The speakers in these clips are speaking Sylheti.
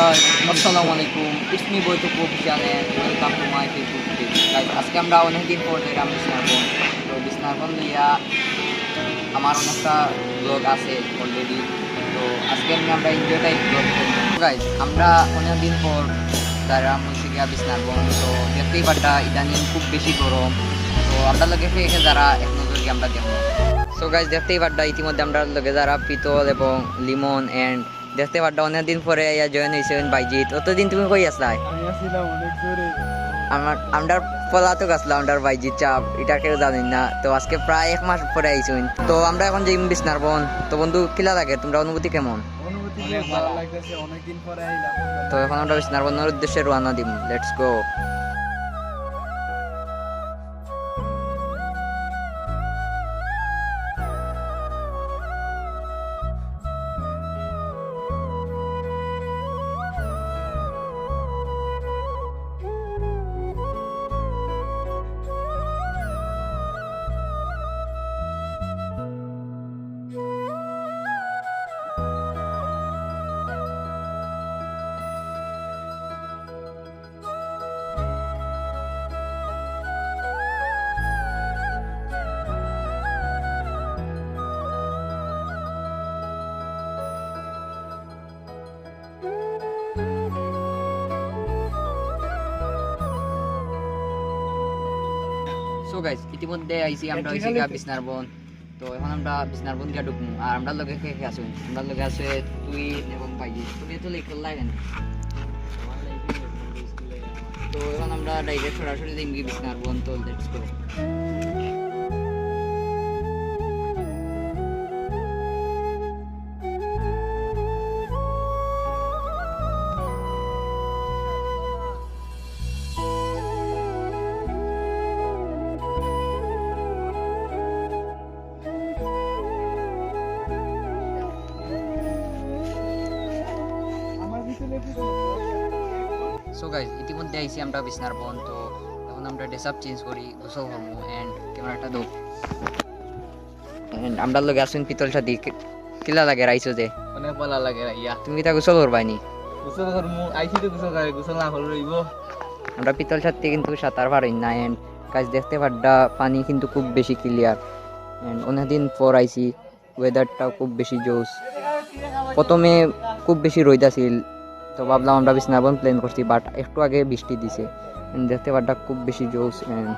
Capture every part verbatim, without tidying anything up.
আসসালামু আলাইকুম, it's me Boy Tuku official and welcome to my Facebook page. Guys, আজকে আমরা অনেকদিন পর যাইরাম বিছনার বন। তো বিছনার বন লইয়া আমার অনেকটা vlog আছে already। তো আজকে আমি আমরা enjoy type vlog করব। Guys, আমরা অনেকদিন পর যাইরাম হচ্ছে গিয়া বিছনার বন। তো দেখতেই পাররা ইদানিং খুব বেশি গরম। তো আমরার লগে কে কে যারা এক নজর গিয়া আমরা দেখমু। So guys, দেখতেই পাররা ইতিমধ্যে আমরার লগে যারা পিতল এবং লিমন and দেখতে পাররা অনেকদিন পরে আইয়া join হইছইন বাইজিৎ। অতদিন তুমি কই আছলায়? আমি আছিলাম অনেক দূরে। আমার, আমরার পলাতক আছলা, আমরার বাইজিৎ সাব, ইটা কেউ জানইন না। তো আজকে প্রায় এক মাস পরে আইছইন। তো আমরা এখন যাইমু বিছনার বন। তো বন্ধু, কিলা লাগে, তোমরা অনুভূতি কেমন? অনুভূতি অনেক ভালো লাগতেছে, অনেকদিন পরে আইলাম। তো এখন আমরা বিছনার বনর উদ্দেশ্যে রওনা দিমু। Let's go। So guys, ইতিমধ্যে আইছি আমরা হইছে গিয়া বিছনার বন। তো এখন আমরা বিছনার বন গিয়া ঢুকমু। আর আমরার লগে কে কে আছে? আমরার লগে আছে তুই এবং বাইজিৎ। তুমি তো লেখল লাগে না। তো এখন আমরা direct সরাসরি যাইমু গি বিছনার বন। তো let's go। So guys, ইতিমধ্যে আইছি আমরা বিছনার বন। তো এখন আমরা dress up change করি, গোসল করমু and camera টা দেও। And আমরার লগে আছইন পিতল সাথী। কি-, কিলা লাগে রাইছো যে? অনেক ভালা লাগে রাইয়া। তুমি কিতা গোসল করবায়নি? গোসল করমু, আইছি তো গোসল করে, গোসল না করলে অইবো? আমরা পিতল সাথী কিন্তু সাঁতার পারইন না। And guys, দেখতে পাররা পানি কিন্তু খুব বেশি clear। And অনেকদিন পর আইছি, weather টা খুব বেশি জোস। প্রথমে খুব বেশি রইদ আছিল, তো ভাবলাম আমরা বিছনার বন plan করছি, but একটু আগে বৃষ্টি দিছে। And দেখতে পাররা খুব বেশি জোস। And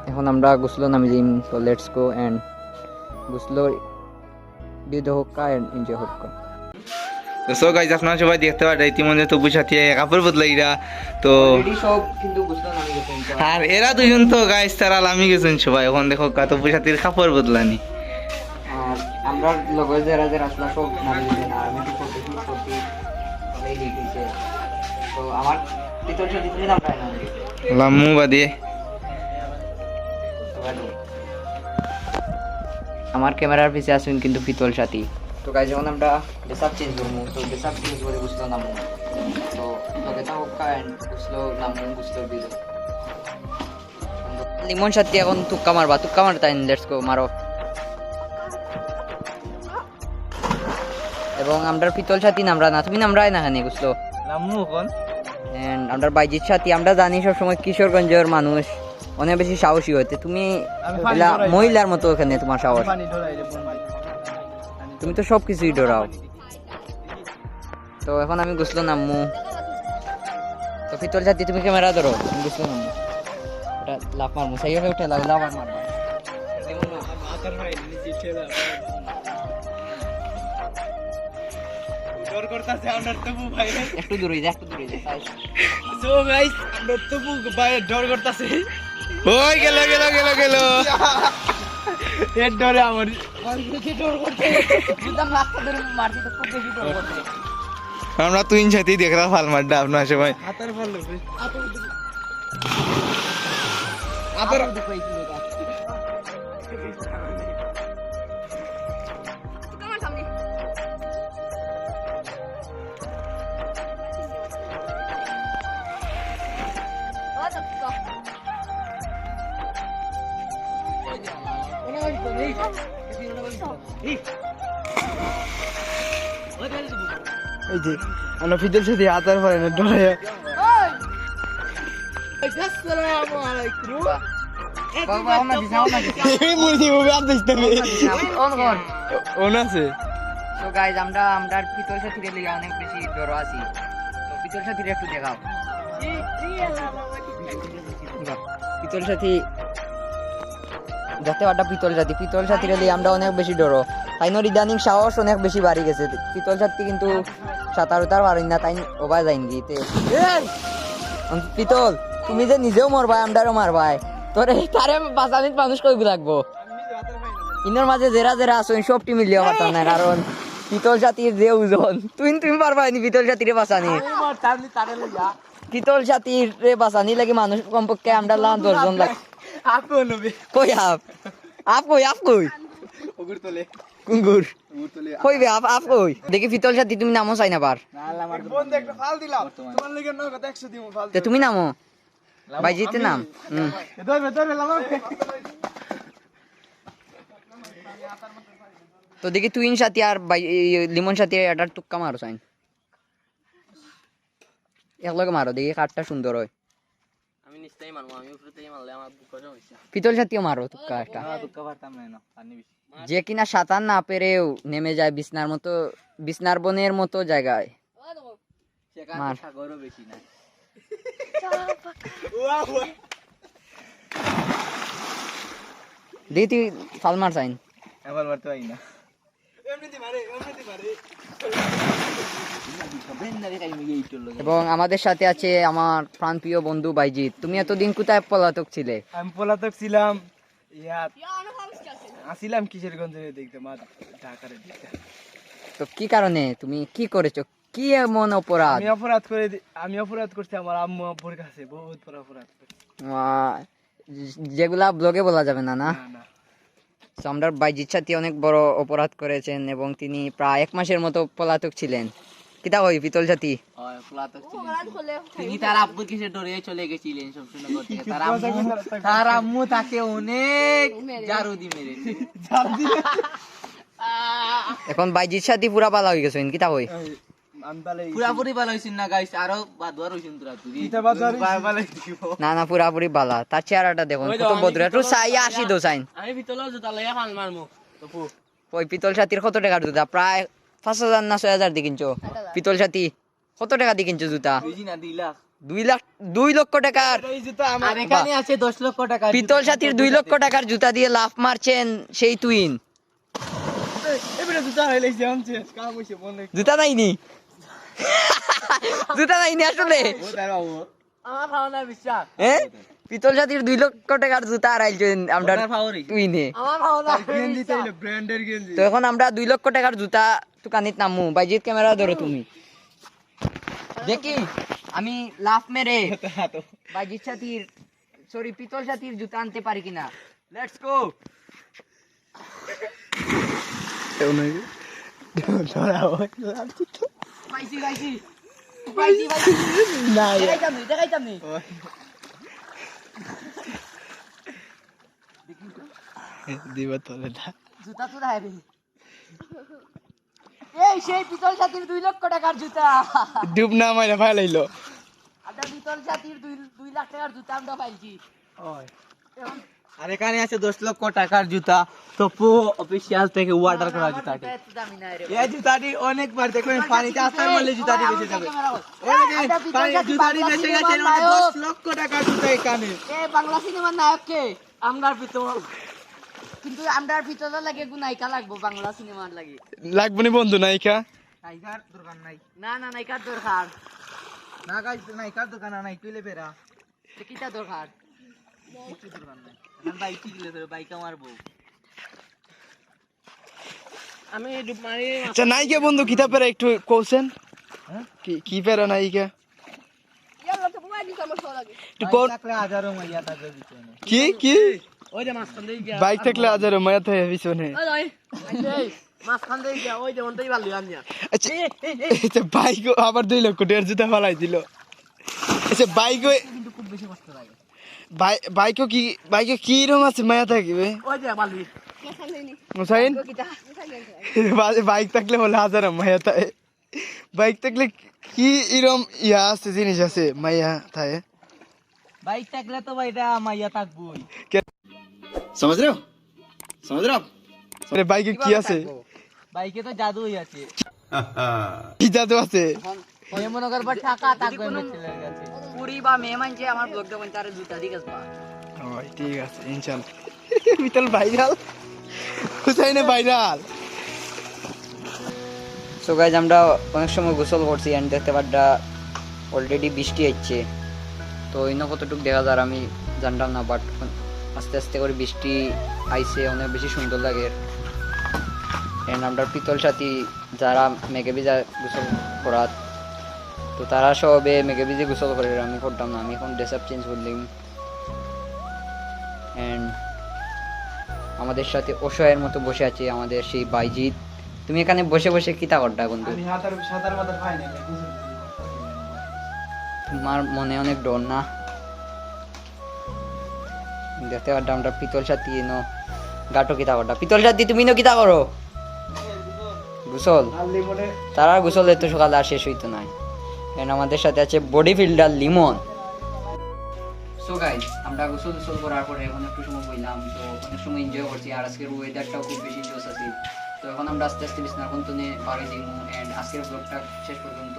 এখন আমরা গোসলো নামি যাইমু, তো let's go and গোসলো video হউক্কা and enjoy হউক্কা। তো so guys, আপনারা সবাই দেখতে পাররা ইতিমধ্যে তবু সাথী কাপড় বদলাইরা। তো already সব কিন্তু গোসলো নামি গেছইন তো। আর এরা দুইজন তো guys তারা লামি গেছইন সবাই। এখন দেখউক্কা তবু সাথীর কাপড় বদলানি। আর আমরার লগে যারা যারা আছলা সব নামি গেছইন, আর আমি তো করতে করতে অনেক late হইছে। তো আমার পিতল সাথী তুমি নামরায় না। লামু বাদে। তো বাদে। আমার camera র পিছে আছইন কিন্তু পিতল সাথী। তো guys, এখন আমরা dress up change করমু। তো dress up change করি গোসলো নামমু। তো লগে থাকউক্কা and গোসলো নামমু, গোসলো video। লিমন সাথী এখন তুক্কা মারবা, তুক্কা মারতাইন, let's go, মারো। এবং আমরার পিতল সাথী নামরা না, তুমি নামরায় না কেনে গোসলো? নামমু এখন। And আমরার বাইজিৎ সাথী, আমরা জানি সবসময় কিশোরগঞ্জর মানুষ অনেক বেশি সাহসী অয়, তে তুমি আমি পানি এলা ডরাই না। মহিলার মতো কেনে তুমার সাহস। পানি ডরাই রে বন্ধু। তুমি তো সব কিছুই ডরাও। তো এখন আমি গোসলো নামমু। তো পিতল সাথী তুমি camera ধরো, আমি গোসলো নামমু। ওটা লাফ মারমু, সেই ওটা লাফ, লাফ আর মারমু। ডর করতাছে আমরার তবু ভাই। একটু দূরে যা, একটু দূরে যা। So guys, আমরার তবু ভাই ডর করতাছে। ওই গেল, গেল, গেল, গেল। এর ডরে আমার বুঝলাম, রাস্তা ধরে মারছি তো খুব বেশি ডর করছে। আমরা তিন সাথী দেখরা ফাল মারডা আপনার সময়। হাতার ফাল রে। হাতার এই যে, আমরা পিতল সাথী হাতার পরে না ডরে। আসসালামু আলাইকুম। বাবা, আমার দিছে, আমার দিছে। এই মুরগি ওবে আর দিস না বে। অন কর। অন আছে। তো গাইস, আমরা, আমরা পিতল সাথীরে লইয়া অনেক বেশি ডরো আছি। তো পিতল সাথীরে একটু দেখাও। বাহ, পিতল সাথী, যাতে ওটা পিতল সাথী, পিতল সাথীরে লইয়া আমরা অনেক বেশি ডরো। তাইনর ইদানিং সাহস অনেক বেশি বাড়ি গেছে। পিতল সাথী কিন্তু সাঁতার উতার পারইন না, তাইন ওবা যাইন গিতে। পিতল, তুমি যে নিজেও মরবায়, আমরারও মারবায়, তোরে তারে বাঁচানিত মানুষ কইব লাগবো। ইনর মাঝে যেরা যেরা আছইন, সব টিম মিলিয়া পারতাম না, কারণ পিতল সাথীর যে ওজন, তুমি, তুমি পারবায় নি পিতল সাথীরে বাঁচানি। পিতল সাথীরে বাঁচানি লাগি মানুষ কমপক্ষে আমরার লাখান দশ জন লাগে। আপ কই নবী? কই আপ? আপ কই, আপ কই? ওগুর তলে। কোন গুর? ওগুর তলে। কই বে, আপ, আপ কই? দেখি পিতল সাথী, তুমি নামো চাই না পার। না, আল্লাহ আমার বন্ধু একটা ফাল দিলাম। বর্তমান। তোমার লাগি নগদ একশো দিমু ফাল। তে তুমি নামো। ভাই জিতে নাম। হুম। এ ধরবে, ধরবে, লামা। তো দেখি তুইন সাথী আর ভাই, এই, এই, লিমন সাথী এটার তুক্কা মারো চাইন। একলগে মারো, দেখি কারটা সুন্দর হয়। আমি নিচেই মারমু, আমি উপরেই মারলে আমার বুকে সমস্যা। পিতল সাথীও মারো, তুক্কা একটা। না, তুক্কা পারতাম না, না, পানি বেশি। যে কিনা সাঁতার না পেরেও নেমে যায় বিছনার মতো, বিছনার বনের মতো জায়গায়। সেখানে মার। সাগরও বেশি নাই। দি তুই ফাল মার চাইন। এবার মারতে পারি না। এবং আমাদের সাথে আছে আমার প্রাণপ্রিয় বন্ধু বাইজিৎ। তুমি এতদিন কোথায় পলাতক ছিলে? আমি পলাতক ছিলাম, ইয়া, আসিলাম কিশোরগঞ্জের দিকটা, মা ঢাকার দিকটা। তো কি কারণে, তুমি কি করেছো, কি এমন অপরাধ? আমি অপরাধ করে দি-, আমি অপরাধ করছি আমার আম্মু আব্বুর কাছে, বহুত বড় অপরাধ করছি। আহ, যে-, যেগুলা ব্লগে বলা যাবে না, না? না, না। তো আমরার বাইজিৎ সাথী অনেক বড় অপরাধ করেছেন এবং তিনি প্রায় এক মাসের মতো পলাতক ছিলেন। কিতা কই পিতল সাথী? হয়, পলাতক ছিলেন। তিনি তার আব্বুর কাছে ডরে চলে গেছিলেন সব সময় করতে। তার আম্মু, তার আম্মু তাকে অনেক ঝাড়ু দি মেরেছে। এখন বাইজিৎ সাথী পুরা বালা হয়ে গেছেন, কিতা কই? পুরাপুরি বালা হইছেন না গাইস, আরো বাদুয়ার হইছেন তোরা তুই। ইটা বাদুয়ার হইছেন। না, না, পুরাপুরি বালা। তার চেহারাটা দেখুন, কত বদরা। একটু চাইয়া আসি দো চাইন। আমি ভিতরে জুতা লইয়া ফাল মারমু। ওই পিতল সাথীর কত টাকার জুতা? প্রায় পাঁচ হাজার না ছয় হাজার দি কিনছো? পিতল সাথী কত টাকা দি কিনছো জুতা? বেশি না, দুই লাখ। দুই লাখ, দুই লক্ষ টাকার। এই জুতা আমার। আর এখানে আছে দশ লক্ষ টাকা। পিতল সাথীর দুই লক্ষ টাকার জুতা দিয়ে লাফ মারছেন সেই তুইন। এই বেটা জুতা হারাই লাইছে, আনছে, কাম হইছে, মনে। জুতা নাই নি? জুতা নাই নি আসলে? ও দাঁড়াও। আমার ভাবনা বিশ্বাস। হ্যাঁ? পিতল সাথীর দুই লক্ষ টাকার জুতা হারাইলছেন আমরা। ওটার power হইছে। তুই নে। আমার ভাবনা গেঞ্জি বিশ্বাস। তাইলে brandের গেঞ্জি। তো এখন আমরা দুই লক্ষ টাকার জুতা দোকানিত নামু। বাইজিৎ, ক্যামেরা ধরো তুমি। দেখি, আমি লাফ মেরে বাইজিৎ সাথীর, sorry, পিতল সাথীর জুতা আনতে পারি কিনা। Let's go। কেউ নাই। ধরা হয়। পাইছি, পাইছি। পাইছি, পাইছি। না, ইয়া। দেখাইতাম নি, দেখাইতাম নি। ওই। দিবা তোরে দা। জুতা তো নাই রে। এই সেই পিতল সাথীর দুই লক্ষ টাকার জুতা। ডুব না মাইরা ফালাইলো। আমরা পিতল সাথীর দুই, দুই লাখ টাকার জুতা আমরা পাইছি। ওই। আর এখানে আছে দশ লক্ষ টাকার জুতা, তপু অফিসিয়াল থেকে order করা জুতাটি। এই জুতাটি অনেকবার দেখবেন, পানিতে আছাড় মারলে জুতাটি ভেসে যাবে। ওই দেখেন, পানি, জুতাটি ভেসে গেছে, এর মধ্যে দশ লক্ষ টাকার জুতা এখানে। এ বাংলা সিনেমার নায়ক কে? আমরার পিতল। কিন্তু আমরার পিতলর লাগি একগু নায়িকা লাগবো বাংলা সিনেমার লাগি। লাগবো নি বন্ধু নায়িকা? নায়িকার দরকার নাই। না, না, নায়িকার দরকার। না guys, নায়িকার দরকার না, নায়িকা হইলে বেড়া। তো কিতা দরকার? কিচ্ছু দরকার নাই। এখন বাইক কি গেলে তোর বাইক আমার বউ। আমি ডুব মারি। আচ্ছা, নায়িকা বন্ধু কিতা পেরা একটু কওছেন? হ্যাঁ? কি, কি পেরা নায়িকা? ইয়াল্লা, তো মোবাইল নিতে আমার ভালো লাগে। একটু বাইক কোন থাকলে হাজারো মাইয়া থাকে পিছনে। কি, কি? ওই যে মাঝখান দিয়ে গিয়া। বাইক থাকলে হাজারো মাইয়া থাকে পিছনে। ওই, ওই। এই, মাঝখান দিয়ে গিয়া, ওই যে ওনটাই ভালো আনিয়া। আচ্ছা, এই, এই, এই। আচ্ছা, বাইক আবার দুই লক্ষ টাকার জুতা ফালাই দিল। আচ্ছা, বাইক ওই কিন্তু খুব বেশি কষ্ট লাগে। বাই-, বাইকও কি, বাইকও কি রকম আছে মায়া থাকিবে? ওই যে মালিক। হুসাইন? কিতা? বাই-, বাইক থাকলে বলে হাজারো মায়া থাকে। বাইক থাকলে কি এরম ইয়া আছে, জিনিস আছে, মাইয়া থাকে? বাইক থাকলে তো ভাই এটা মাইয়া থাকবই। समझ रहे हो? समझ रहे हो आप? আরে বাইকে কি আছে? বাইকে তো জাদুই আছে। কি জাদু আছে? মেয়ে মনে করবা টাকা থাকবে মেয়ে ছেলের কাছে। পুরি বা মেয়ে মানছে আমার ব্লগ দেখবেন, তার জুতা দিয়ে গেছে। ওই ঠিক আছে, ইনশাল্লাহ। মিতাল ভাইরাল, হুসাইনে ভাইরাল। সো গাইজ, আমরা অনেক সময় গোসল করছি, এন্ড দেখতে পাররা অলরেডি বৃষ্টি আইছে। তো ইনো কতটুক দেখা যার আমি জানতাম না, বাট আস্তে আস্তে করে বৃষ্টি আইছে, অনেক বেশি সুন্দর লাগে। এন্ড আমরা পিতল সাথী যারা মেঘে ভিজা গোসল করাত, তো তারা সবে মেঘে ভিজে গোসল করে, আমি করতাম না, আমি এখন ড্রেস আপ চেঞ্জ করলিম। এন্ড আমাদের সাথে অসহায়ের মতো বসে আছে আমাদের সেই বাইজিৎ। তুমি এখানে বসে বসে কিতা করতা বন্ধু? আমি সাঁতার সাঁতার মাতার পাই না, তাই গোসল করতে পারি না। তোমার মনে অনেক ডর না? দেখতে পারতাম আমরা পিতল সাথী ইনো গাটো কিতা করতা। পিতল সাথী, তুমি ইনো কিতা করো? গোসল? আর লিমনে তারার গোসল এত সকালে আর শেষ হইতো নাই। এন্ড আমাদের সাথে আছে body fielder Limon. So guys, আমরা গোসল গোসল করার পরে এখন একটু সময় বইলাম, তো অনেক সময় এনজয় করছি। আর আজকের ওয়েদারটাও খুব বেশি জোস আছে। তো এখন আমরা আস্তে আস্তে বিছনার কোন তনে বাড়ি দিব। এন্ড আজকের ব্লগটা শেষ পর্যন্ত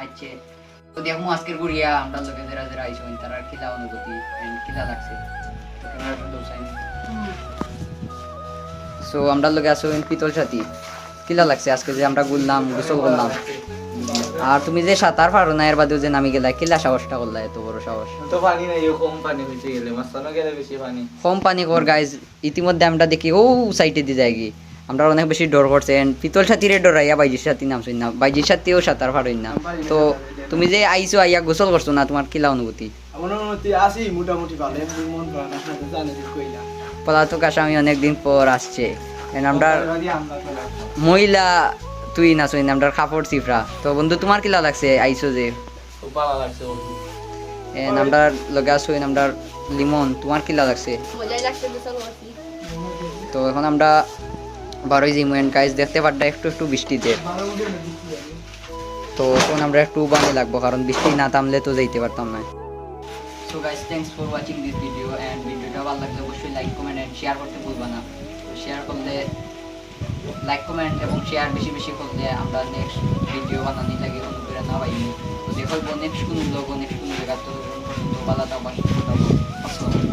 আইছে। তো দেখমু আজকের ঘুরিয়া আমরা লগে যারা যারা আইছইন তারার কিলা অনুভূতি এন্ড কিলা লাগছে। তো ক্যামেরা ফোন দৌড়াইন। সো আমরা লগে আছো পিতল সাথী। কিলা লাগছে আজকে যে আমরা ঘুরলাম, গোসল করলাম? আর তুমি যে সাঁতার পারো না, এর বাদেও যে নামি গেলা, কিলা সাহসটা করলা, এত বড় সাহস? তো পানি নাই, ও কম পানি হইতে গেলে, মাঝখানে গেলে বেশি পানি। কম পানি কর গাইজ। ইতিমধ্যে আমরা দেখি ও সাইডে দি যায়গি, আমরা অনেক বেশি ডর করছে। এন্ড পিতল সাথীরে ডরাইয়া বাইজির সাথী নামছইন না, বাইজির সাথীও সাঁতার পারইন না। তো তুমি যে আইছো, আইয়া গোসল করছো না, তোমার কিলা অনুভূতি? আমার অনুভূতি আছি মোটামুটি ভালো, এমনি মন ভালো না, আপনাদের জানে যে কইলা। পলাতক আসামি অনেকদিন পর আসছে। এন্ড আমরা বাড়ি আমরা চলে আসলাম। মহিলা তুই না ছইন, আমরা কাপড় চিপরা। তো বন্ধু, তোমার কিলা লাগছে আইছো যে? খুব ভালো লাগছে বন্ধু। এন্ড আমরা লগে আছো, এন্ড আমরা লিমন, তোমার কিলা লাগছে? মজাই লাগছে গোসল করছি। তো এখন আমরা বারোই যাইমু। এন্ড গাইজ, দেখতে পাররা একটু একটু বৃষ্টিতে। তো এখন আমরা একটু উবানি লাগবো, কারণ বৃষ্টি না থামলে তো যাইতে পারতাম না। So guys, thanks for watching this video and ভিডিওটা ভালো লাগলে অবশ্যই লাইক, কমেন্ট এন্ড শেয়ার করতে ভুলবা না। তো শেয়ার করলে, লাইক, কমেন্ট এবং শেয়ার বেশি বেশি করলে আমরা নেক্সট ভিডিও বানানি লাগে অনুপ্রেরণা পাইমু। তো দেখা হইব নেক্সট কোনো ব্লগ, নেক্সট কোনো জায়গা। ততক্ষণ পর্যন্ত ভালো থাকবা, সুস্থ থাকবা। আসসালামু আলাইকুম।